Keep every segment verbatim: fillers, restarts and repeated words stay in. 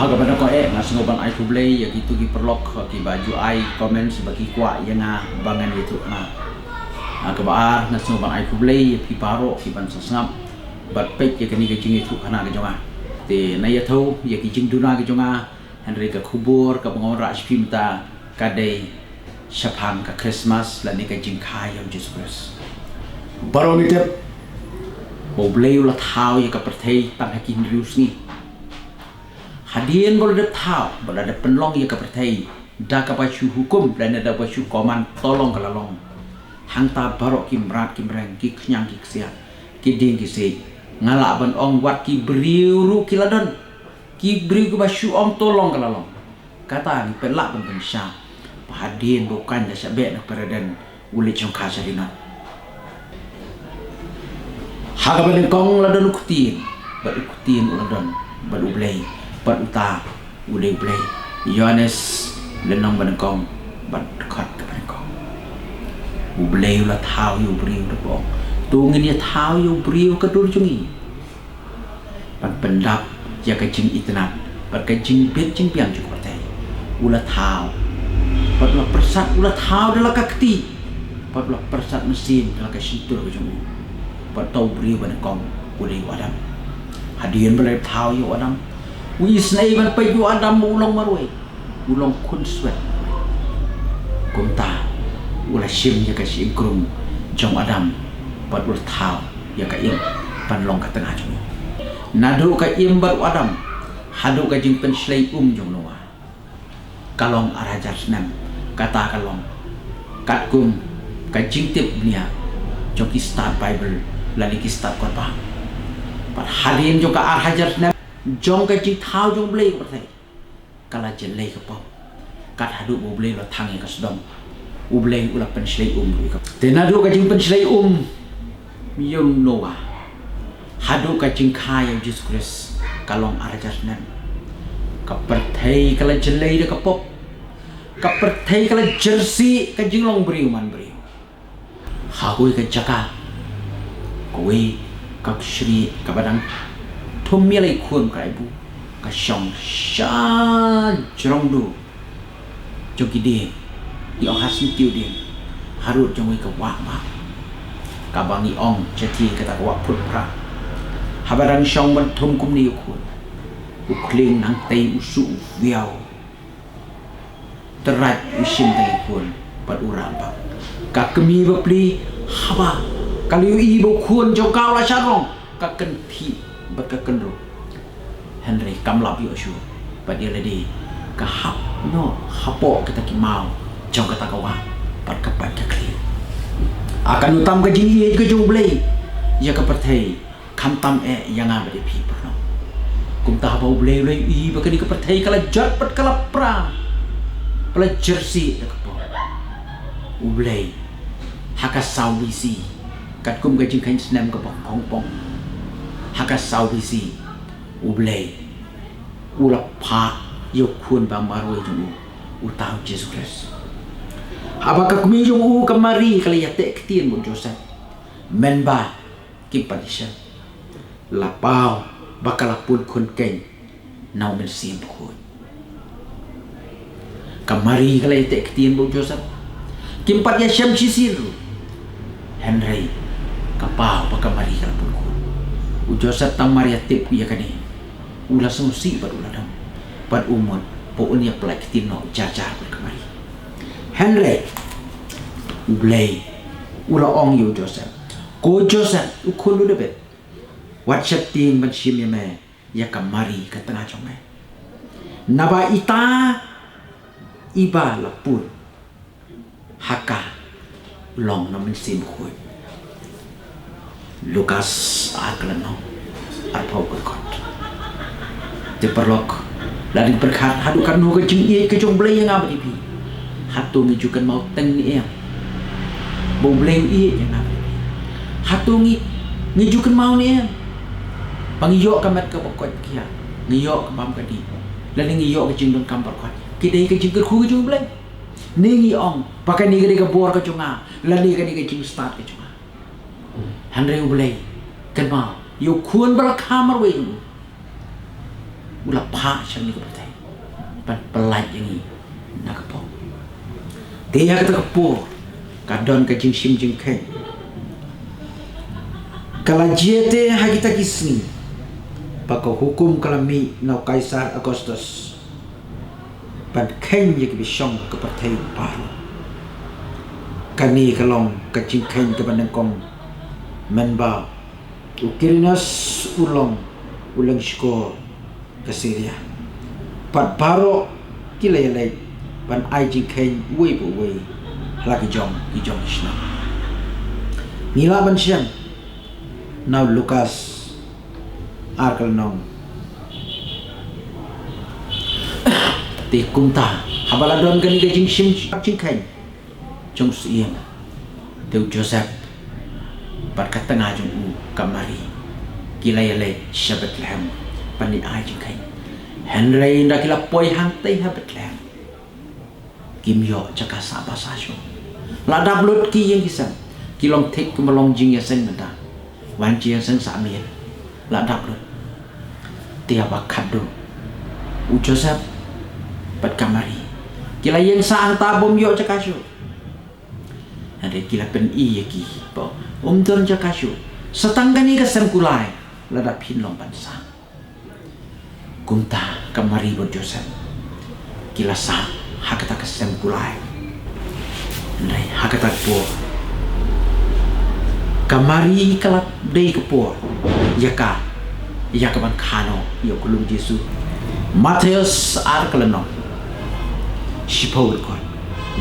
Ha kaba nyngkong eh nga sngew ban ai khublei ïa kito ki paralok kiba ju ai comments ba ki kwah ïa nga ba ngan ïathuh. Ha kaba ar nga sngew ban ai khublei ïa phi baroh kiban sa sngap bad peit ïa kane ka jingïathuh khana ka jong nga. Te nga ïathuh ïa ki jingduna ka jong nga, hynrei ka khubor kaba nga wanrah sha phi mynta ka dei shaphang ka Christmas lane ka jingkha ïa u Jisu Khrist. Baroh ngi tip ba U Blei u la thaw ïa ka pyrthei tang ha ki hynriew sngi. Hadien ba u la dep thaw, ba u la dep pynlong ïa ka pyrthei da kaba shu hukum lane da kaba shu command, to long ka la long. Hangta baroh ki mrad ki mreng, ki khñiang ki ksiar, ki dieng ki siej, nga lah ban ong wat ki briew ruh ki la don. Ki briew kiba shu ong to long ka la long. Kata ngi pynlah ban pynshai ba hadien ba u Kain u la shah beh na ka paradais, u leit shongkha sha ri Nod. Ha kaba nyngkong la don u Ktien, bad u Ktien u la don bad U Blei, bad uta u dei U Blei. Ïoannis lynnong ba nyngkong bad dkhot kaba nyngkong. U Blei u la thaw ïa u briew, u la ong, to ngin ïa thaw ïa u briew ha ka dur jong ngi ban pyndap ïa ka jingitynnad bad ka jingbit jingbiang jong ka pyrthei. U la thaw, bad u la pyrsad, u la thaw da la ka kti, bad u la pyrsad mynsiem da la ka shyntur ka jong u. Bad uta u briew ba nyngkong u dei u Adam. Hadien ba la thaw ïa u Adam, u isynei ban peit ïa u Adam ba u long marwei, u long khun swet. Kumta u la shim ïa ka shyieng krung jong u Adam bad u la thaw ïa ka Im ban long ka tnga jong u. Naduh ka Im bad u Adam haduh ka jingpynshlei um jong u Noah ka long ar hajar snem. Kata ka long katkum ka jingtip bniah jong ki stad Baibl lane ki stad kot bah. Bad hadien jong ka ar hajar snem jong ka jingthaw jong U Blei ïa ka pyrthei, ka la jyllei ka pop. Kat haduh ba U Blei u la thang ïa ka sdom, U Blei u la pynshlei um ïa ka. Te naduh ka jingpynshlei um ïa u Noah haduh ka jingkha ïa u Jisu Khrist ka long ar hajar snem. Ka pyrthei ka la jyllei da ka pop. Ka pyrthei ka la jyrsieh ka jinglong briew man briew. Ha kawei ka jaka, kawei ka shrieh kaba dang thum ïalei khun ka la ïabu, ka shong sha jrong dur jong ki dieng, ngi ong ha syntiew dieng, harud jong kawei ka wah bah, kaba ngi ong shatei kata ka wah phut phra. Haba dang shong ban thum kumne ïa u khun, u khlieng nangtei u suh u viaw. Trai u shim tang ïa u khun bad u rah bak. Ka kmie bapli haba ka la ïohi ba u khun jong ka u la shah rong, ka kynthih bad ka kynrup. Hynrei kam lap ïoh shuh, bad ïa lade ka hap noh hapoh kita ki maw jong kata ka wah bad ka pait ka khlieh. Aka nuktam ka jingïeit ka jong U Blei ïa ka pyrthei, khamtam eh ïa nga bad ïa phi paralok. Kumta haba U Blei u la ïohi ba kane ka pyrthei ka la jot bad ka la pra, ka la jyrsieh da ka pop, U Blei, ha ka saw B C, katkum ka jingkheiñ snem kaba pong pong, ha ka saw B C, U Blei u la phah ïa u khun ba marwei jong u, uta u Jisu Khrist. Haba ka kmie jong u ka Mari ka la ïateh ktien bad u Joseph, mynba kim pat ïashem, la paw ba ka la pun khun keiñ na U Mynsiem Bakhuid. Ka Mari ka la ïateh ktien bad u Joseph, kim pat ïashem shisien ruh. Hynrei ka paw ba ka Mari ka la pun khun. U Joseph tang mar ïa tip ïa kane, u la sngewsih bad u la dom, bad u mut ba un ïa pynlait ktien noh jar jar bad ka Mari. Hynrei U Blei u la ong ïa u Joseph, ko Joseph u khun u David, wat sheptieng ban shim ïa me ïa ka Mari ka tnga jong me, naba ita iba la pun ha ka long na U Mynsiem Bakhuid. Lukas ar ka lynnong, arphew ka dkhot. Te paralok, lada ngi pyrkhat haduh katno ka jingïeit ka jong U Blei ïa nga bad ïa phi, hato ngi ju kynmaw teng ne em ba U Blei u ïeit ïa nga bad ïa phi? Hato ngi, ngi ju kynmaw ne em ba ngi ïoh ka met kaba koit kiad, ngi ïoh ka bam ka dih, lane ngi ïoh ka jingdonkam baroh kawei, ki dei ka jingkyrkhu ka jong U Blei? Ne ngi ong ba kane ka dei ka bor ka jong nga, lane kane ka jingstad ka jong nga? Hynrei U Blei, kynmaw ïa u khun ba la kha marwei jong u. u la phah sha kane ka pyrthei ban pyllait ïa ngi na ka pop. Te ha kata ka por ka don ka jingshim jingkheiñ. Ka la jia te ha kita ki sngi ba ka hukum ka la mih na u Kaisar Augustus ban kheiñ ïa kiba shong ha ka pyrthei baroh. Kane ka long ka jingkheiñ kaba nyngkong mynba u Quirinius u long u lyngshkor ka Syria. Bad baroh ki la ïaleit ban ai jingkheiñ uwei pa uwei ha la ki jong ki jong ki shnong. Ngi lah ban shem na u Lukas ar ka lynnong. Te kumta haba la don kane ka jingshim jingkheiñ jong u syiem, te u Joseph bad ka tnga jong u ka Mari ki la ïaleit sha Bethlehem ban ïa ai jingkheiñ. Hynrei ynda ki la poi hangtei ha Bethlehem kim ïoh jaka sah ba sah shuh. La dap lut ki ïing ki sem, ki long thik kumba long jingïaseng mynta. Wan jingïaseng sah miet, la dap lut. Te haba khadduh u Joseph bad ka Mari ki la ïeng sah hangta bym ïoh jaka shuh. Hynrei ki la pyni ïa ki ba ym don jaka shuh. Sa tang kane ka sem kulai lada phin long ban sah. Kumta ka Mari bad Joseph ki la sah ha kata ka sem kulai. Hynrei ha kata ka por ka Mari ka la dei ka por ïa ka, ïa ka ban kha noh ïa u khyllung Jisu. Mathaios ar ka lynnong, shiphew dkhot.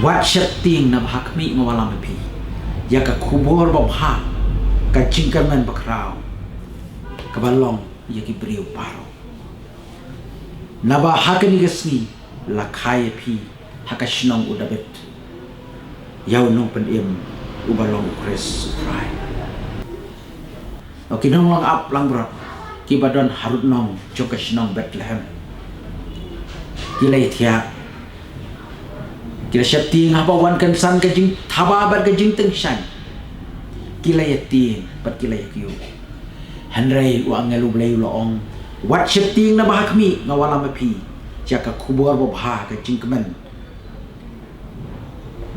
Wat sheptieng, naba ha khmih nga wallam ïa phi ïa ka khubor babha ka jingkyrmen bakhraw kaba long ïa ki briew baroh. Naba ha kane ka sngi la kha ïa phi ha ka shnong u Dabid ïa u nongpynim uba long u Khrist u Trai. O ki nonglong ap langbrot kiba don harud nong jong ka shnong Bethlehem, ki la ïathiah, ki la sheptieng haba wan kynsan ka jingthaba bad ka jingtyngshaiñ. Ki la ïatieng bad ki la ïakynduh. Hynrei u angel U Blei u la ong, wat sheptieng, naba ha khmih nga wallam ïa phi ïa ka khubor babha ka jingkmen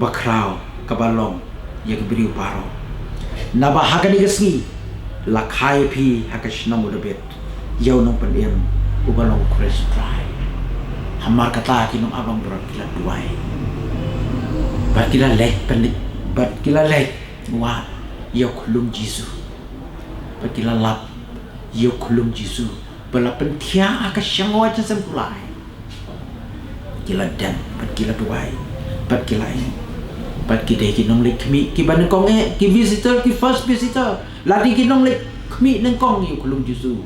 bakhraw kaba long ïa ki briew baroh. Naba ha kane ka sngi la kha ïa phi ha ka shnong u Dabid ïa u nongpynim uba long u Khrist u Trai. Hamar kata ki nong ap langbrot ki la duwai bad ki la leit pynleit bad ki la leit wad ïa u khyllung Jisu. Bad ki la lap ïa u khyllung Jisu ba la pynthiah ha ka shangoi jong ka sem kulai. Ki la dem bad ki la duwai bad ki la ïeng. Bad ki dei ki nongleit khmih kiba nyngkong eh, ki visitor, ki first visitor. Lada ki nongleit khmih nyngkong ïa u khyllung Jisu,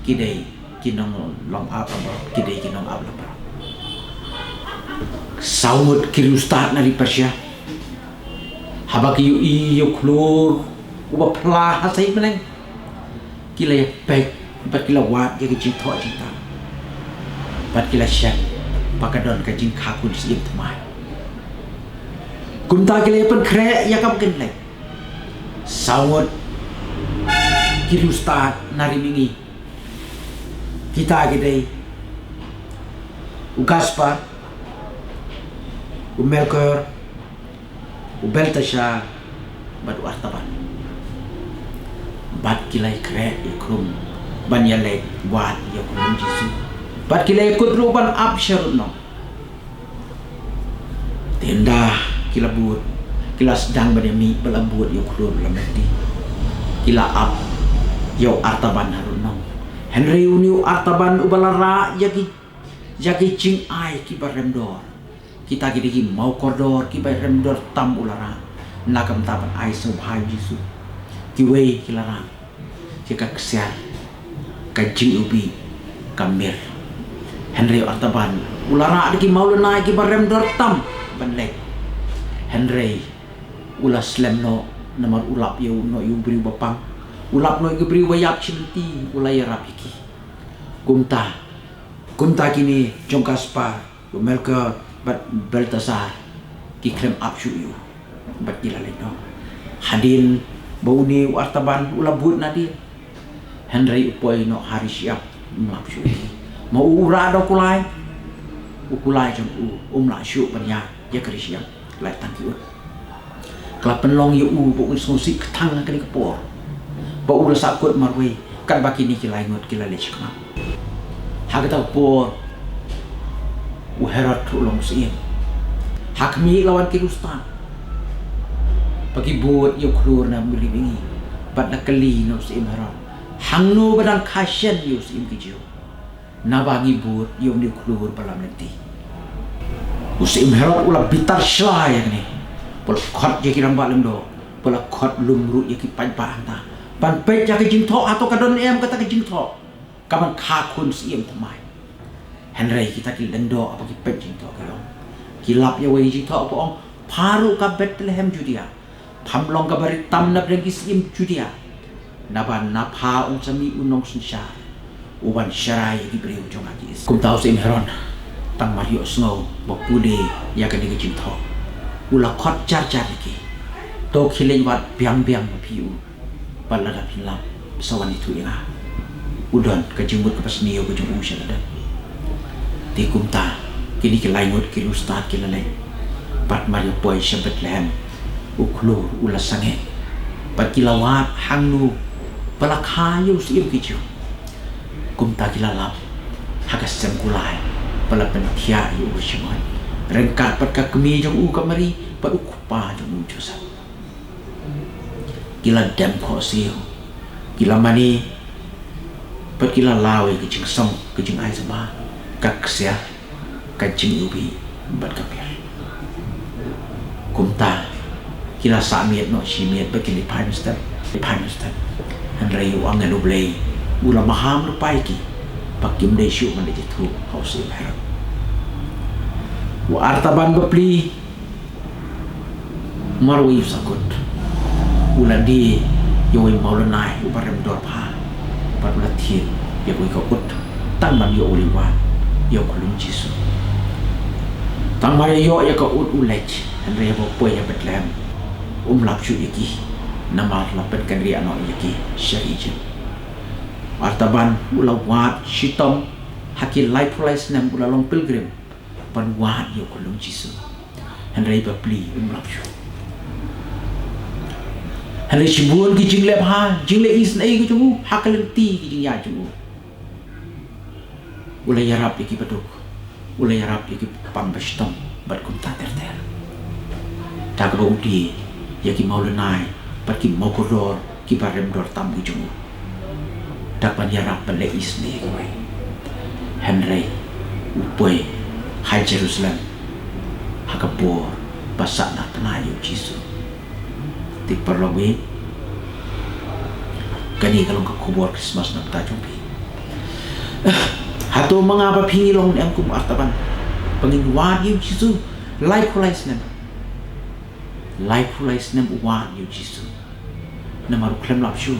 ki dei ki nonglong ap langbrot, ki dei ki nong ap langbrot. Saw ngut ki riewstad na ri Persia, haba ki ïohi ïa u khlur uba phla ha sait bneng, ki la ïapeit bad ki la wad ïa ki jingthoh jingtang bad ki la shem ba ka don ka jingkha khun syiem thymmai. Kumta ki la ïapynkhreh ïa kaba kin leit. Saw ngut ki riewstad na ri mihngi, kita ki dei u Gaspar, u Melchior, u Baltasar bad u Artaban. Bad ki la ïakhreh ïakhrum ban ïaleit wad ïa u khyllung Jisu. Bad ki la ïakut ruh ban ap sha rud nong. Te ynda ki la bud, ki la sdang ban ïamih ba la bud ïa u khlur lametti, ki la ap ïa u Artaban ha rud nong. Hynrei une u Artaban uba la rah ïa ki, ïa ki jingai kiba rem dor, kita ki dei ki maw kordor kiba rem dor tam u la rah na ka bynta ban ai sngewbha ïa u Jisu. Kiwei ki la rah ïa ka ksiar, ka jingiwbih, ka mir. Hynrei u Artaban u la rah da ki mawlynnai kiba rem dor tam ban leit. Hynrei u la slem noh namar u lap ïa u, noh ïa u briew ba pang. U lap noh ïa u briew ba ïap sha lynti, u la ïarap ïa ki. Kumta, kumta kine jong Gaspar, u Melchior bad Baltasar ki khlem ap shuh ïa u bad ki la leit noh. Hadien ba une u Artaban u la bud nadien, hynrei u poi noh ha ri shyiap, um lap shuh ïa ki. Ma u u rah da u kulai, u kulai jong u um lah shuh ban ïaid ïa ka ri shyiap. Lait tang ki ut. Ka la pynlong ïa u ba un sngewsih kthang ha kane ka por ba u la sahkut marwei, katba kine ki lai ngut ki la leit shakhmat. Ha kata ka por u Herod u long u syiem. Ha khmih la wan ki riewstad ba ki bud ïa u khlur na u Mari bad la kylli na u syiem Herod, hangno ba dang kha shen ïa u syiem ki Jiw? Naba ngi bud ïa une u khlur ba lam lynti. U syiem Herod u la bitar shlai ïa kane. Ba la khot ïa ki rangbah lyngdoh, ba la khot lum ruh ïa ki paidbah hangta ban peit ïa ka jingthoh, hato ka don em kata ka jingthoh ka ban kha khun syiem thymmai. Hynrei kita ki lyngdoh haba ki peit jingthoh ki ong, ki lap ïa uwei u jingthoh ba ong, pha ruh ka Bethlehem Judea, pham long kaba rit tam na pdeng ki syiem Judea, naba na pha un sa mih u nongsynshar u ban sharai ïa ki briew jong nga ki Israel. Kumta u syiem Herod, tang mar ïohsngew ba pule ïa kane ka jingthoh, u la khot jar jar ïa ki, to khie leit wad biang biang ma phi ïa u bad lada phin lap, sa wan ithuh ïa nga. U don ka jingmut kaba sniew ka jong u sha lade. Te kumta kine ki lai ngut ki riewstad ki la leit. Bad mar ïa poi sha Bethlehem, u khlur u la sangeh. Bad ki la wad hangno ba la kha ïa u syiem ki Jiw. Kumta ki la lap ha ka sem kulai ba la pynthiah ïa u Shimon, ryngkat bad ka kmie jong u ka Mari bad u kpa jong u Joseph. Ki la dem khohsiew, ki la mane, bad ki la law ïa ka jingsong, ka jingai sumar, ka ksiar, ka jingiwbih bad ka pir. Kumta ki la sah miet noh shi miet bad ki la phai mynstep, phai mynstep. Hynrei u angel U Blei u la maham lypa ïa ki ba kim dei shuh ban leit ïathuh ha u syiem Herod. U Artaban bapli marwei u sahkut, u la die ïa uwei u mawlynnai uba rem dor bha bad u la thied ïa kawei ka ut tang ban ïoh u leit wad ïa u khyllung Jisu. Tang mar ïa ïoh ïa ka ut u leit, hynrei haba u poi ha Bethlehem um lap shuh ïa ki, namar la pynkynriah noh ïa ki sha Ijipt. Artaban u la wad shitom ha ki laiphew lai snem, u la long pilgrim ban wad ïa u khyllung Jisu. Hynrei bapli um lap shuh. Hynrei shibun ki jingleh bha, jingleh isynei ki jong u ha ka lynti ki jingïaid jong u, u la ïarap ïa ki baduk, u la ïarap ïa ki pang bashitom bad kumta ter ter. Da kaba u die ïa ki mawlynnai bad ki mawkordor kiba rem dor tam ki jong u, da kaba ïarap ban leh isynei ïa kiwei. Hynrei u poi ha Jerusalem ha ka por ba sahnarphna ïa u Jisu. Te paralok, kane ka long ka khubor Christmas na ka bynta jong phi. Hato ma nga bad phi ngi long ne em kum Artaban, ba ngin wad ïa u Jisu laiphew lai snem? Laiphew lai snem u wad ïa u Jisu, namar u khlem lap shuh.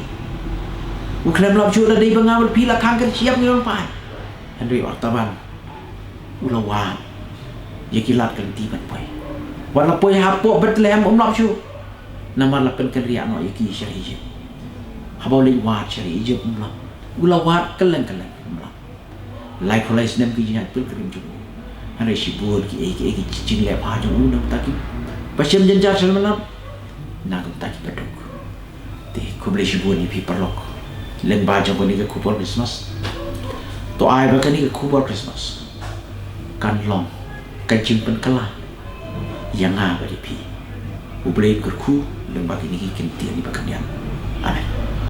U khlem lap shuh, lada dei ba nga bad phi la khang ka ri shyiap ngi wan phai. Hynrei u Artaban u la wad ïa ki lad ka lynti ban poi. Wat la poi hapoh Bethlehem um lap shuh, namar la pynkynriah noh ïa ki sha ri Ijipt. Haba u leit wad sha ri Ijipt um lap. U la wad kylleng kylleng um lap. Laiphew lai snem ki jingïaid pilgrim jong u. Hynrei shibun kiei kiei ki jingleh bha jong u na ka bynta ki ba shem jynjar sha lyndet, na ka bynta ki baduk. Te khublei shibun ïa phi paralok lyngba jong kane ka khubor Christmas. To ai ba kane ka khubor Christmas kan long ka jingpynkylla ïa nga bad ïa phi. U Blei un kyrkhu lyngba kine ki kyntien ba kan ïaid.